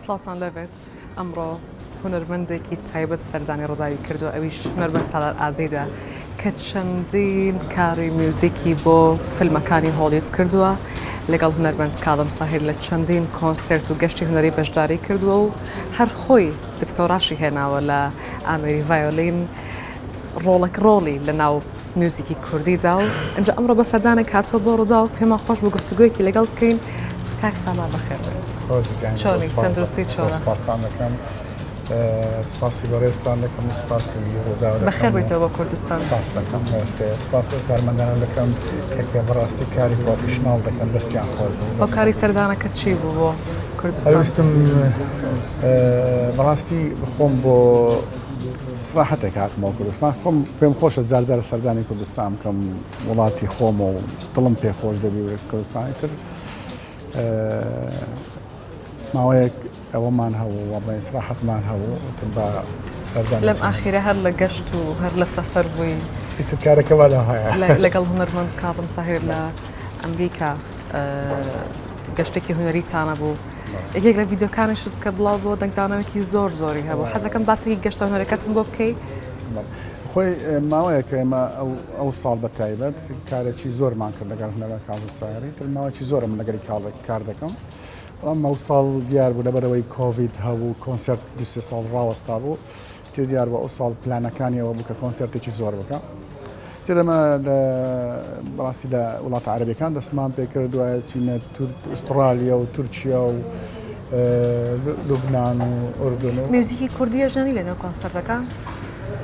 سڵاوتان لێبێت ئەمڕۆ هونەرمەندێکی تایبەت سەردانی ڕووداوی کردووە ئەویش هونەرمەند سالار ئازیدە کە چەندین کاری میوزیکی بۆ فیلمەکانی هۆڵیود کردووە لەگەڵ هونەرمەند کاڵم ساهیر لە چەندین کۆنسێرت و گەشتی هونەری بەشداری کردووە و هەر خۆی دکتۆراشی هێناوە لە ئامێری ڤایۆلین ڕۆڵەک ڕۆڵی لە ناو میوزیکی کوردیدا و ئینجا ئەمڕۆ بە سەردانێک هاتووە بۆ ڕووداو پێمان خۆش بوو گفتوگۆیەکی لەگەڵ بکەین کاک سالار بەخێر بێیت. چۆنی تەندروستی چۆنە؟ سپاستان دەکەم سپاسی بەڕێزتان دەکەم و سپاسی ڕووداو دەکەم. بەخێر بێیتەوە بۆ کوردستان. سپاس دەکەم سپاس ئەو کارمەندانە دەکەم کە بەڕاستی کاری professional دەکەن دەستیان خۆش بێت. هۆکاری سەردانەکەت چی بوو بۆ کوردستان؟ ویستم بەڕاستی خۆم بۆ سراحەتێک هاتمەوە کوردستان خۆم پێم خۆشە جار جارە سەردانی کوردستان بکەم وڵاتی خۆمە و دڵم پێ خۆش دەبی کوردستانی تر ماوەیەک ئەوەمان هەبوو وە بە ئیسراحەتمان هەبوو وتم بە سەردان لەم ئاخیرە هەر لە گەشت و هەر لە سەفەر بووی ئیتر کارەکە وا لەو هەیە لەگەڵ هونەرمەند کاظم ساهیر لە ئەمریکا گەشتێکی هونەریتانە بوو یەکێک لە ڤیدیۆکانیشت کە بڵاو بۆ دەنگدانەوەکی زۆر زۆری هەبوو حەزەکەم باسێکی گەشتە هونەرەکەتم بۆ بکەی خۆی ماوەیەکە ئێمە ئەو ساڵ بە تایبەت کارێکی زۆرمان کرد لەگەڵ هونەرمەند کاظم ساهری تر ماوەیەکی زۆرە من لەگەری کار دەکەم بەڵام ئەو ساڵ دیار بوو لەبەرەوەی کۆڤید هەبوو کۆنسرت دو سێ ساڵ ڕاوەستا بوو تێ دیار بوو ئەو ساڵ پلانەکانی ئەوە بوو کە کۆنسرتێکی زۆر بکە تر ئەمە لە بەڕاستی لە وڵاتە عەرەبیەکان دەستمان پێ کرد دوایە چینە ئوسترالیا و تورکیا و لوبناان و ئوردن و میوزیکی کوردیە ژەنی لەنێو کۆنسرتەکان؟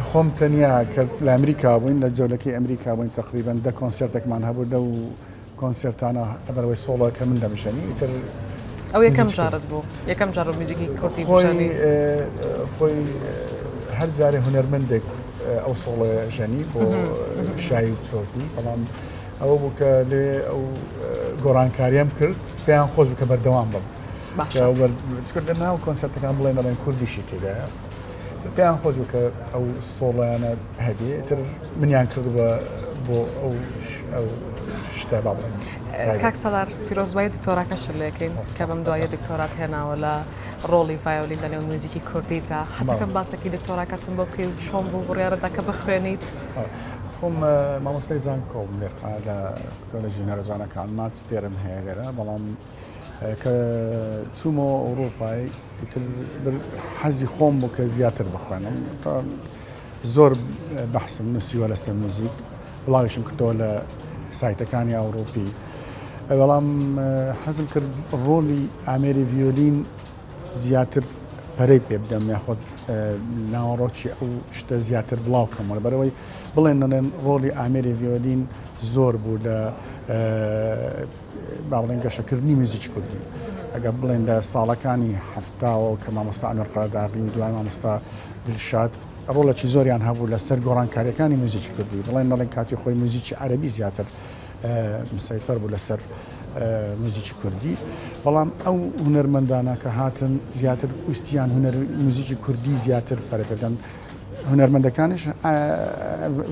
خۆم تەنیا کە لە ئەمریکا بووین لە جەولەکەی ئەمریکا بووین تقریبا دە کۆنسرتێکمان هەبوو لەو کۆنسێرتانە لەبەرئەوەی سۆڵۆ کە من دەمژەنی ئیتر ئەو یەکەم جارت بوو یەکەم جار میوزیکی کوردی خۆی خۆی هەر جارێ هونەرمەندێک ئەو سۆڵۆ ژەنی بۆ شایی و چۆپی بەڵام ئەوە بوو کە لێ ئەو گۆڕانکاریەم کرد پێیان خۆش بوو کە بەردەوام بم لە ناو کۆنسێرتەکان بڵێن دەڵێن کوردیشی تێدایە پێیان خۆش بوو کە ئەو سۆڵۆیانە هەبێ ئیتر منیان کرد بە بۆ ئەو ئەو شتە با بڵێن کاک سالار پیرۆزبایی دکتۆراکەشت لێکەین کە بەم دوایە دکتۆرات هێناوە لە ڕۆڵی ڤایۆلین لە نێو میوزیکی کوردیدا حەزەکەم باسێکی دکتۆراکەتم بۆ بکەی و چۆن بوو بڕیارەدا کە بخوێنیت خۆم مامۆستای زانکۆم لێرە لە کۆلێژی هونەرە ماجستێرم هەیە لێرە بەڵام کە چوومەوە ئەوروپای ئیتر حەزی خۆم بوو کە زیاتر بخوێنم تا زۆر بەحسم نووسیوە لەسەر موزیک بڵاویشم کردەوە لە سایتەکانی ئەوروپی بەڵام حەزم کرد ڕۆڵی ئامێری ڤیۆلین زیاتر پەرەی پێ بدەم یاخود ناوەڕۆکی ئەو شتە زیاتر بڵاو کەمەوە بەرەوەی بڵێن نەڵێن ڕۆڵی ئامێری ڤیۆلین زۆر بوو لە با بڵێن گەشەکردنی میوزیکی کوردی ئەگەر بڵێن لە ساڵەکانی هەفتاوە کە مامۆستا ئەنوەر قەرەداغی و دوای مامۆستا دلشاد ڕۆڵێکی زۆریان هەبوو لەسەر گۆڕانکاریەکانی میوزیکی کوردی بڵێن نەڵێن کاتی خۆی میوزیکی عەرەبی زیاتر مسەیتەر بوو لەسەر میوزیکی کوردی بەڵام ئەو هونەرمەندانە کە هاتن زیاتر ویستیان هونەر میوزیکی کوردی زیاتر پەرەپێدەن هونەرمەندەکانیش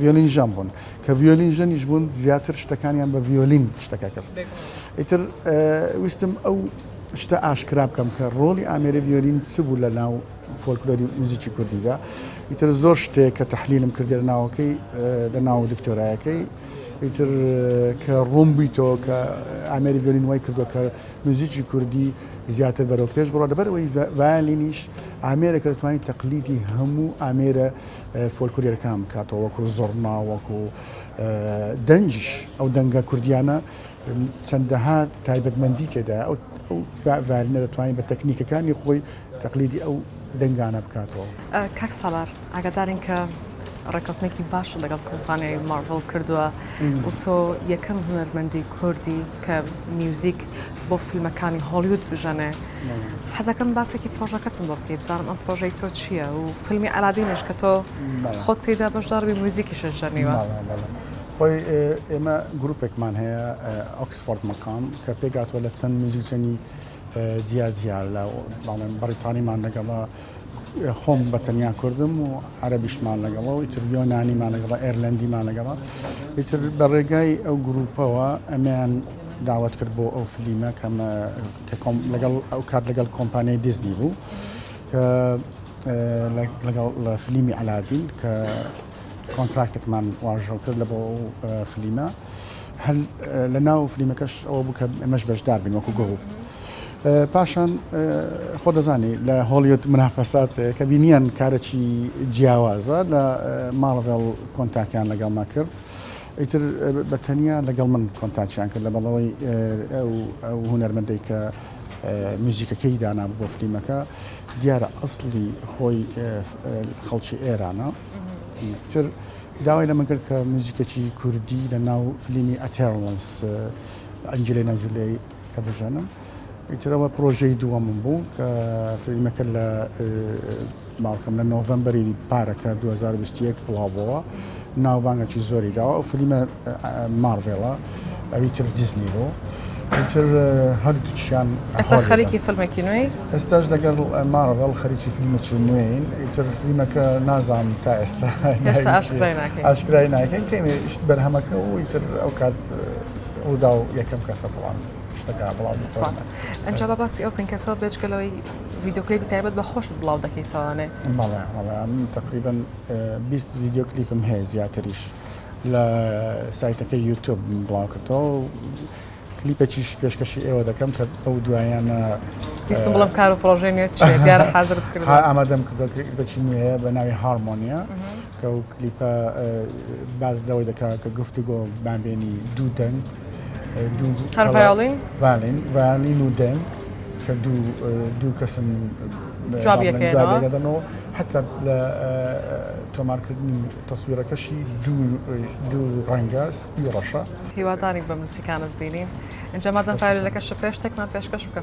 ڤیۆلین ژەن بوون کە ڤیۆلین ژەنیش بوون زیاتر شتەکانیان بە ڤیۆلین شتەکە کرد ئیتر ویستم ئەو شتە ئاشکرا بکەم کە ڕۆڵی ئامێری ڤیۆلین چ بوو لە ناو فۆلکلۆری موزیکی کوردیدا ئیتر زۆر شتێک کە تەحلیلم کردی لە ناوەکەی لە ناو دکتۆرایەکەی ئیتر کە ڕوون بیتەوە کە ئامێری ڤیۆلین وای کردووە کە موزیکی کوردی زیاتر بەرەو پێش بڕۆ لەبەر ئەوەی ڤایالینیش ئامێرێکە دەتوانێت تەقلیدی هەموو ئامێرە فۆلکلۆریەکان بکاتەوە وەکو زۆڕنا وەکو دەنگیش ئەو دەنگە کوردیانە چەندەها تایبەتمەندی تێدایە ئەو ڤایالینە دەتوانێت بە تەکنیکەکانی خۆی تەقلیدی ئەو دەنگانە بکاتەوە. کاک سالار ئاگادارین کە ڕێککەوتنێکی باشت لەگەڵ کۆمپانیای مارڤڵ کردووە و تۆ یەکەم هونەرمەندی کوردی کە میوزیک بۆ فیلمەکانی هۆڵیود بژەنێ حەزەکەم باسێکی پرۆژەکەتم بۆ بکەی بزانم ئەم پرۆژەی تۆ چییە و فیلمی ئەلادینش کە تۆ خۆت تێدا بەشداربی میوزیکیشت ژەنیوە. خۆی ئێمە گروپێکمان هەیە ئۆکسفۆرد مەقام کە پێکهاتووە لە چەند میوزیکژەنی جیا جیا لە باڵێن بەریتانیمان لەگەڵە خۆم بە تەنیا کوردم و عەرەبیشمان لەگەڵە و ئیتر یۆنانیمان لەگەڵە ئێرلەندیمان لەگەڵە ئیتر بە ڕێگای ئەو گروپەوە ئەمیان. داوت کرد بۆ ئەو فلیمە کە لەگەڵ ئەو کات لەگەڵ کۆمپانیای دیزنی بوو کە لەگەڵ لە فلیمی ئەلادین کە contract ێکمان واژۆ کرد لە بۆ ئەو فلیمە هەر لە ناو فلیمەکەش ئەوە بوو کە ئێمەش بەشدار بین وەکو گروپ پاشان خۆ دەزانی لە هۆڵیود منافەسات کە بینیان کارێکی جیاوازە لە ماڕڤێڵ contact یان لەگەڵما کرد ئیتر بە تەنیا لەگەڵ من contact یان کرد لە بەڵەوەی ئەو هونەرمەندەی کە میوزیکەکەی دانابوو بۆ فلیمەکە دیارە ئەسڵی خۆی خەڵکی ئێرانە تر داوای لە من کرد کە میوزیکەکی کوردی لە ناو فلیمی Eternals ئەنجلینا جولی کە بژەنم ئیترەوە پرۆژەی دووەمم بوو کە فیلمەکە لە باوکم لە نۆڤەمبەری پارەکە 2021 بڵاو بۆوە ناوبانگەکی زۆری داوە ئەو فلیمە مارڤێڵە ئەوی تر دیزنی بوو ئیتر هەردووکیان ئێستا خەریکی فیلمێکی نوێی ئێستاش لەگەڵ مارڤێڵ خەریکی فیلمێکی نوێین ئیتر فیلمەکە نازانم تا ئێستا ئاشکرای ناکەین کە بەرهەمەکە و ئیتر ئەو کات ڕوودا و یەکەم کەسە تەوان شتەکە بڵاو سپاس ئەنجا با باسی ئەو بکەین کە تۆ بێجگە لەوەی ڤیدیۆ کلیپی تایبەت بە خۆشت بڵاو دەکەیتەوانێ بەڵێ بەڵێ من تقریبا 20 ڤیدیۆ کلیپم هەیە زیاتریش لە سایتەکەی یوتوب بڵاو کردەوە کلیپێکیش پێشکەشی ئێوە دەکەم کە بەو دوایانە ویستم بڵێم کار و پرۆژەی نوێ چییە دیارە حازرت کردووە ئامادەم کردووە کلیپێکی نوێیە بە ناوی هارمۆنیا کە ئەو کلیپە باس لەوەی دەکات کە گفتوگۆ مابێنی دوو دەنگ دوو هەر ڤایۆلین ڤایۆلین ڤایۆلین و دەنگ کە دوو دوو کەسن جوابیەکەدەنەوە حتا لە تۆمارکردنی تەسویرەکەشی دوو دوو ڕەنگە سپی و ڕەشە. هیوادارین بەم نزیکانە ببینین. ئینجا مادەم ڤایۆلینەکەشت پێ شتێکمان پێشکەش بکە.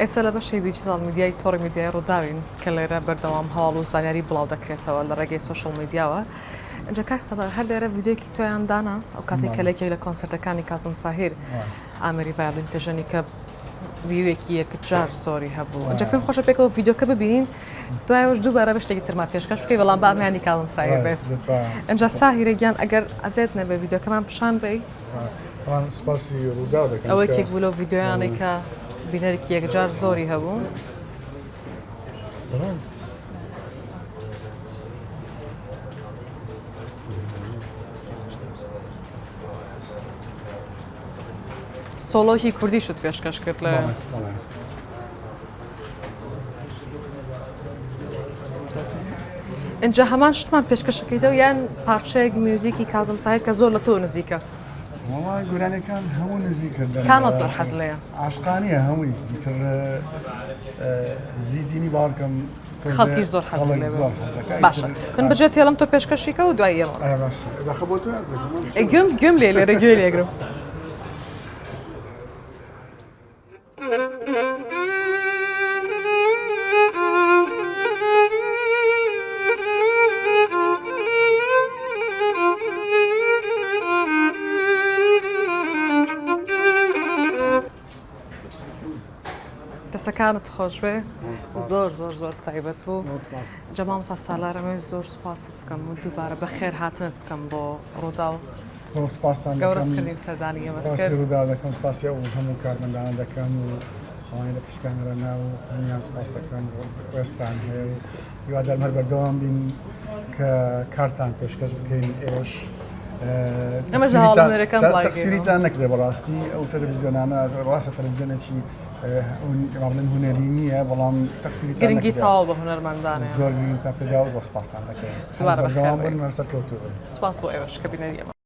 ئێستا لە بەشی دیجیتاڵ میدیای تۆڕی میدیای ڕووداوین کە لێرە بەردەوام هەواڵ و زانیاری بڵاو دەکرێتەوە لە ڕێگەی سۆشیال میدیاوە. ئینجا کاک سالار هەر لێرە ڤیدیۆیەکی تۆیان دانا ئەو کاتێک کە لە یەکێک لە کۆنسێرتەکانی کازم ساهیر ئامێری ڤایۆلین تەژەنی کە view ێکی یەکجار زۆری هەبوو ئینجا پێم خۆشە پێکەوە ڤیدیۆکە ببینین دوایەوەش دووبارە بە شتێکی ترمان پێشکەش بکەی بەڵام با ئەمەیانی کازم ساهیر بێت ئینجا ساهیرە گیان ئەگەر ئەزێت نەبێ ڤیدیۆکەمان پیشان بەی سپاسی ڕووداو دەکەم ئەوە یەکێک بوو لەو ڤیدیۆیانەی کە بینەرێکی یەکجار زۆری هەبوو. سۆڵۆکی کوردیشت پێشکەش کرد لە ئینجا هەمان شتمان پێشکەشەکەیتەوە یان پارچەیەک میوزیکی کازم ساهیر کە زۆر لە تۆ نزیکە گورانەکان هەموو نزیکە کامە زۆر حەز لێیە عاشقانیە هەمووی تر زیدینی باوەڕکەم خەڵکیش زۆر حەزی لێ باشە من بەجێ تێڵم تۆ پێشکەشیکە و دوای ئێمە گوێم گوێم لێ لێرە گوێ لێگرم. دەسەکانت خۆشبێ زۆر زۆر زۆر تایبەت بوو جا مامۆستا سالار ئەمەوێت زۆر سوپاست بکەم و دووبارە بەخێر هاتنت بکەم بۆ ڕووداو زۆر سپاستان گەورەت کردین سەردانی ئێمەت سپاسی کرد ڕووداو دەکەم سپاسی ئەو هەموو کارمەندانە دەکەم و ئەوانەی لە پشت کامێرا و هەموویان سپاس دەکەم ڕێزتان هەیە و هیوادارم هەر بەردەوام بین کە کارتان پێشکەش بکەین ئێوەش تەقسیریتان نەکرێ بەڕاستی ئەو تەلەڤزیۆنانە ڕاستە تەلەڤزیۆنێکی بڵێن هونەری نییە بەڵام تەقسیری گرنگی تەواو بە هونەرمەندان زۆر گرنگتان پێدا و زۆر سپاستان دەکەین. دووبارە بەخێر بن سەرکەوتوو بن. سپاس بۆ ئێوەش کە بینەری ئێمە.